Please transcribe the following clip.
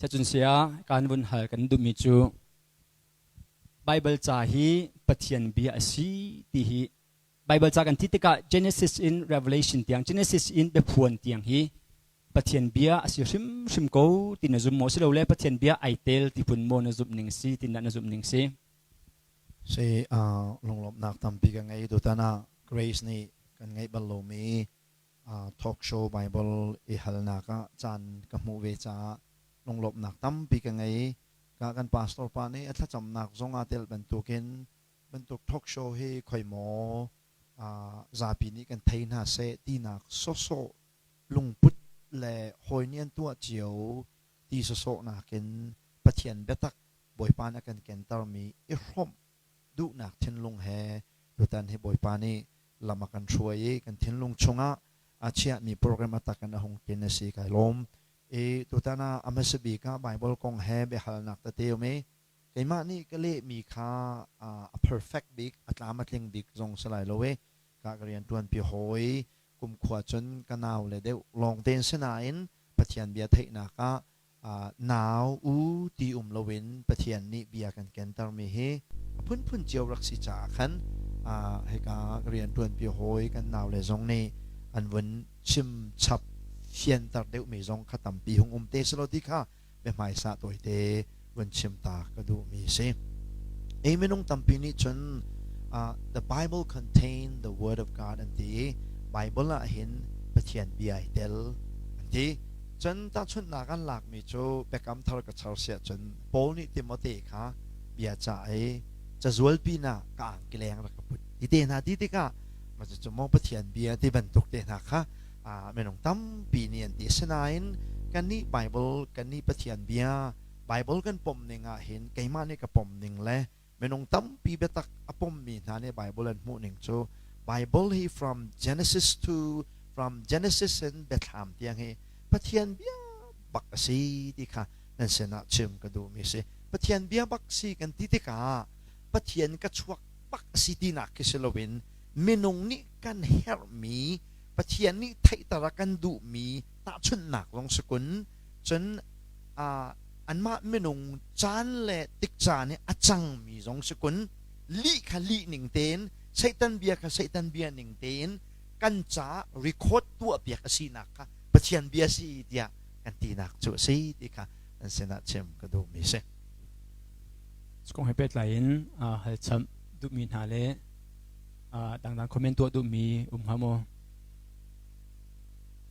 Cacun sia kan vun hal kan duhmi cu Bible ca hi Pathian bia a si ti hi Bible ca kan ti tikah Genesis in Revelation tiang Genesis in biaphuan tiang hi Pathian bia a si hrimhrim ko ti na zum maw silole Pathian bia ai tel ti phun maw na zumh ning si ti na zumh ning si? Si lunglawmhnak tampi ka ngei. Tutan ah Grace nih kan ngeih bal lomi talk show Bible i halnak ah caan ka hmuh ve caah lunglawmhnak tampi ka ngei. Ka kan pastor pa nih a thlacamnak zong aa tel bantukin bantuk talk show hi khoi maw zapi nih kan thei hna seh tinak sawsawh lungput le hawi nih an tuah cio ti sawsawh nakin Pathian biatak Bawipa nih a kan kentermi i hrawmh duhnak thinlung he tutan hi Bawipa nih lam a kan hruai i kan thinlung chungah a chiahmi program a tak in a hung tlin a si. Kai lawm. I tutan ah a hmasa bik ah Bible kong he biahalnak tete um i keimah nih ka lehmi kha a perfect bik, a tlam a tling bik zong si lai lo i ka ka rian ṭuanpi hawi kumkhua cun ka nau le deuh lawng tein si nain Pathian bia theihnak ah nau u ti um loin Pathian nih bia kan kentermi hi a phunphun cio rak si caah khan hika rianṭuanpi hawi kan naule zong nih an vun chim chap fianter deuhmi zong kha tampi hung um te selaw ti kha biahmaisa tawite vun chim ta ka duhmi si. Ei minung tampi nih cun the Bible contain the word of God an ti i Bible ah hin Pathian bia ai tel an ti. Cun tahchunhnak an lakmi cu Biakam Thar ka char siah cun Paul nih Timote kha bia cah i cazual pinah ka angki leng rak ka put ti te hna ti tikah mah cucu maw Pathian bia ti bantuk te hna kha minung tampi nih an ti. Asinain kannih Bible kannih Pathian bia Bible kan pom ning ah hin keimah nih ka pom ning le minung tampi biatak a pommi hna nih Bible an hmuh ning cu Bible hi from Genesis to from Genesis in Biathlam tiang hi Pathian bia bak a si ti kha nan sinah chim ka duhmi si. Pathian bia bak si kan ti tikah Pathian ka chuak bak a si tinak khi si loin minung nih kan herhmi Pathian nih theihter a kan duhmi tahchunhnak zong si kun cun anmah minung caan le tikcaan i a cangmi zong si kun lih kha lih ning tein Satan bia kha Satan bia ning tein kan caah record tuahpiak a sinak kha Pathian bia si tiah kan tinak cu a si ti kha an sinah chim ka duhmi si. Kong he pehtlai in hal cham duhmi hna le dangdang comment tuah duhmi um hnga maw?